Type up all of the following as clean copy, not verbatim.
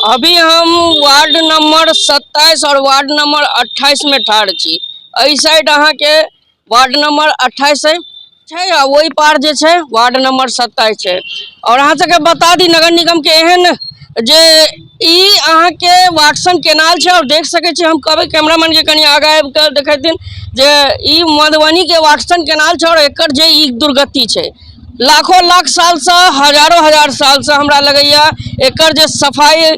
अभी हम ward number 27 और वार्ड नंबर 28 में ठाढ़ छी। एहि साइड अहाँके वार्ड नंबर 28 छै आ ओहि पार जे छै वार्ड नंबर 27 छै। और अहाँ सबके बता दी नगर निगम के एहन जे ई अहाँके वाटसन केनाल छै और देख सकै छी हम कहबै कैमरामैन के कनि आगाँ आबि कऽ देखेथिन जे ई मधुबनी के वाटसन केनाल छै और एकर जे ई दुर्गति छै लाखों लाख सालसँ हजारो हजार सालसँ हमरा लगैए एकर जे सफाइ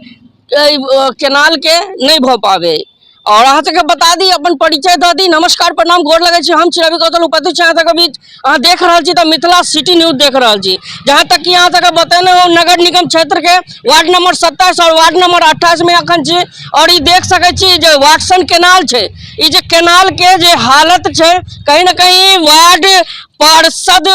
एहि केनालके नहि भऽ पाबै। और अहाँ सबके बता दी अपन परिचय दऽ दी। नमस्कार, प्रणाम, गोर लगै छी। हम छी रवि कौशल, उपस्थित छी अहाँ सबके बीच। अहाँ देख रहल छी तऽ मिथिला सिटी न्यूज देख रहल छी। जहाँ तक कि अहाँ सबके बतेने हो नगर निगम क्षेत्र के वार्ड नंबर 27 और वार्ड नंबर 28 में अखन छी और ई देख सकै छी जे वाटसन केनाल छै, ई जे केनाल के जे हालत छै कहीं ना कहीं वार्ड पार्षद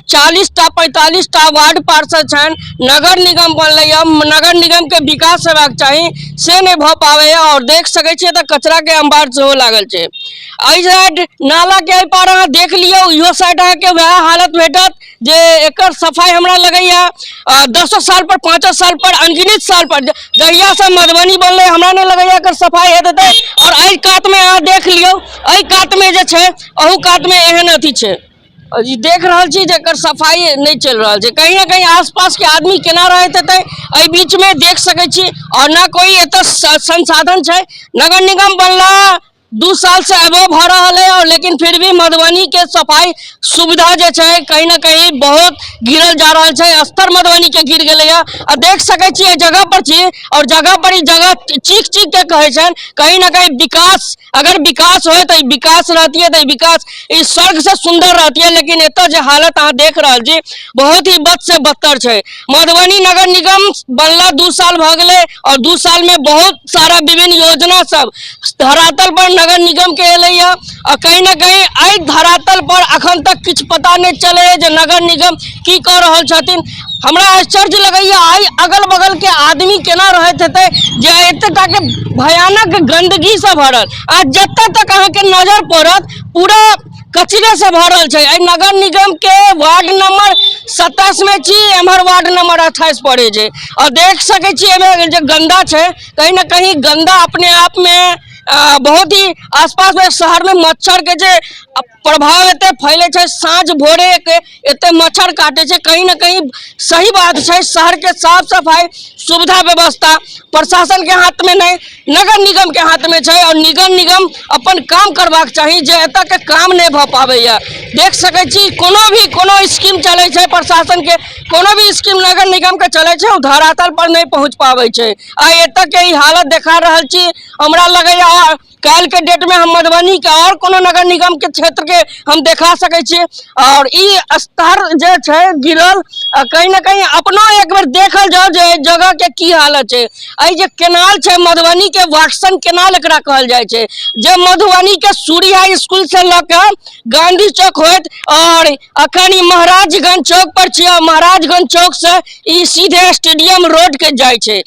40 टा 45 टा वार्ड पार्षद छनि, नगर निगम बनलैए, नगर निगमके विकास हेबाक चाही से नहि भऽ पाबैए। आओर देख सकै छियै तऽ कचराके अम्बार सेहो लागल छै। एहि साइड नालाके एहि पार अहाँ देख लियौ, इहो साइड अहाँके वएह हालत भेटत जे एकर सफाइ हमरा लगैए 10 साल पर 5 साल पर अनगिनत साल पर जहियासँ मधुबनी बनलै हमरा नहि लगैए एकर सफाइ हेतै। आओर एहि कातमे अहाँ देख लियौ, एहि कातमे जे छै अहू कातमे एहन अथी छै, ई देख रहल छी जे एकर सफाइ नहि चलि रहल छै। कहीं ना कहीं आसपास के आदमी केना रहैत हेतै एहि बीच में देख सकै छी। और ना कोई एतऽ संसाधन छै। नगर निगम बनला 2 साल से अबो भऽ रहल है और लेकिन फिर भी मधुबनी के सफाई सुविधा जे छै कहीं ना कहीं बहुत गिरल जा रहल छै, स्तर मधुबनी के गिर गेलैया। आ देख सकै छी एहि जगह पर छी और जगह पर ई जगह चीख चीख के कहै छनि कहीं ना कहीं विकास, अगर विकास होय तऽ विकास रहतियै तऽ विकास ई स्वर्ग से सुंदर रहतियै, लेकिन एतऽ जे हालत अहाँ देख रहल छी बहुत ही बद से बदतर छै। मधुबनी नगर निगम बनला 2 साल भऽ गेलै और 2 साल में बहुत सारा विभिन्न योजना सब धरातल पर नगर निगम के एलैया आ कहीं ना कहीं एहि धरातल पर अखन तक किछु पता नहि चलैया जे नगर निगम की कऽ रहल छथिन। हमरा आश्चर्य लगैया आइ अगल बगल के आदमी केना रहैत हेतै जे एतेटा के भयानक गंदगी से भरल आ जतऽ तक अहाँके नजर पड़त पूरा कचरे से भरल छै। एहि नगर निगम के वार्ड नंबर 27 में छी, एम्हर वार्ड नंबर 28 पड़े छै और देख सकै छी एहिमे जे गंदा छै कहीं ना कहीं गंदा अपने आप में बहुत ही आसपास में शहर में मच्छर के जे प्रभाव एते फैले छै, साँझ भोरे के एते मच्छर काटे छै। कहीं ना कहीं सही बात छै, शहर के साफ सफाई सुविधा व्यवस्था प्रशासन के हाथ में नहीं, नगर निगम के हाथ में छै और नगर निगम अपन काम करबाक चाही जे एतऽ के काम नहीं भऽ पाबैया। देख सकै छी कोनो भी कोनो स्कीम चलै छै प्रशासन के, कोनो भी स्कीम नगर निगम के चलै छै ओ धरातल पर नहीं पहुँच पाबै छै। आ एतऽ के ई हालत देखा रहल छी। हमरा लगैया काल्हि के डेट में हम मधुबनी के और कोनो नगर निगम के क्षेत्र के हम देखा सकै छी और ई स्तर जे छै गिरल कहीं ना कहीं अपनो एक बेर देखल जाओ जे एहि जगह के की हालत छै। एहि जे केनाल छै मधुबनी के वाटसन केनाल एकरा कहल जाइ छै, जे मधुबनी के सूरी हाई स्कूल से लऽ के गांधी चौक होइत और अखन ई महाराजगंज चौक पर छी और महाराजगंज चौक से ई सीधे स्टेडियम रोड के जाइ छै।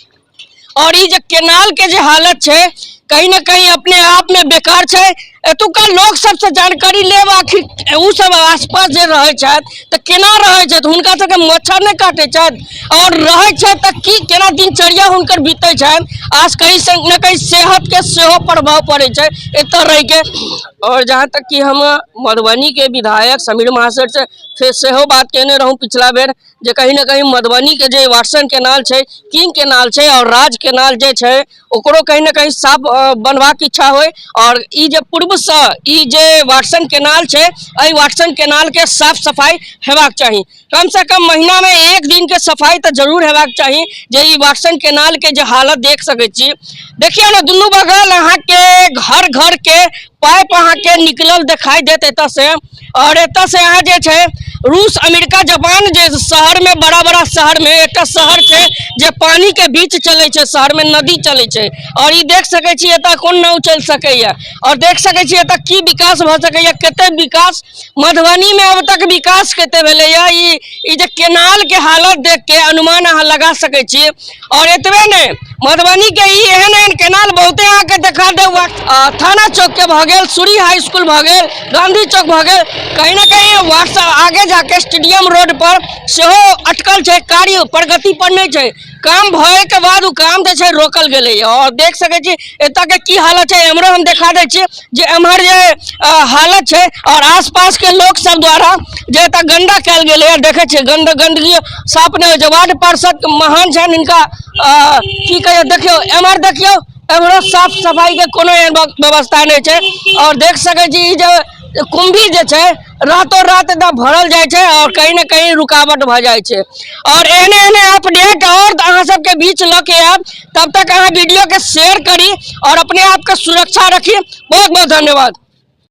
और ई जे केनाल के जे हालत छै कहीं ना कहीं अपने आप में बेकार छै। एतुका लोक सबसे जानकारी लेब आखिर उ सब आसपास जे रहै छथि तऽ केना रहै छथि, हुनका सबके मच्छर नहि काटै छथि और रहै छथि तऽ की केना दिनचर्या हुनकर बीतै छनि। आज कहीं से न कहीं सेहत के सेहो प्रभाव पड़ै छै एतऽ रहि के। और जहाँ तक कि हम मधुबनी के विधायक समीर महासेठ से फेर सेहो बात केने रहूँ पिछला बेर जे कहीं ना कहीं मधुबनी के जे वाटसन केनाल छै, किंग केनाल छै और राज केनाल जे छै ओकरो कहीं ना कहीं साफ बनबाक इच्छा होय और ई जे पूर्वसँ ई जे वाटसन केनाल छै एहि वाटसन केनाल के साफ सफाई हेबाक चाही। कम से कम महीना में एक दिन के सफाई तऽ जरूर हेबाक चाही जे ई वाटसन केनाल के जे हालत देख सकै छी। देखियौ ने दुनू बगल अहाँके घर घर के पाइप अहाँके निकलल देखाई देत एतऽ से और एतऽ से अहाँ जे छै रूस अमेरिका जापान जे शहर में बड़ा बड़ा शहर में एकटा शहर छै जे पानी के बीच चलै छै, शहर में नदी चलै छै और ई देख सकै छी एतऽ कोन नाव चलि सकैया और देख सकै छी एतऽ की विकास भऽ सकैया, कते विकास मधुबनी में अब तक विकास कते भेलैया। ई जे केनाल के हालत देख के अनुमान अहाँ लगा सकै छी। और एतबे नहि मधुबनी के ई एहन एहन केनाल बहुते अहाँके देखा देब, थाना चौक के भऽ गेल, सूरी हाई स्कूल भऽ गेल, गांधी चौक भऽ गेल, कहीं ना कहीं वाट्सअप आगे जाके स्टेडियम रोड पर सेहो अटकल छै, कार्य प्रगति पर नहि छै। काम भए के बाद ओ काम जे छै रोकल गेलैए। आओर देख सकै छी एतऽ के की हालत छै। एम्हरो हम देखा दै छी जे एम्हर जे हालत छै आओर आसपास के लोक सब द्वारा जे एतऽ गंदा कयल गेलैए। देखै छियै गंदगी साफ नहि होइ छै। वार्ड पार्षद महान छनि, हिनका की कहियौ। देखियौ एम्हर, देखियौ एम्हरो साफ सफाई के कोनो एहन व्यवस्था नहि छै। आओर देख सकै छी ई जे कुम्भी जे छै रातो रात एकदम भरल जाइ छै आओर कहीं ने कहीं रुकावट भऽ जाइ छै। आओर एहने एहने अपडेट आओर अहाँ सबके बीच लऽ के आयब। तब तक अहाँ वीडियो के शेयर करी आओर अपने आपके सुरक्षा रखी। बहुत बहुत धन्यवाद।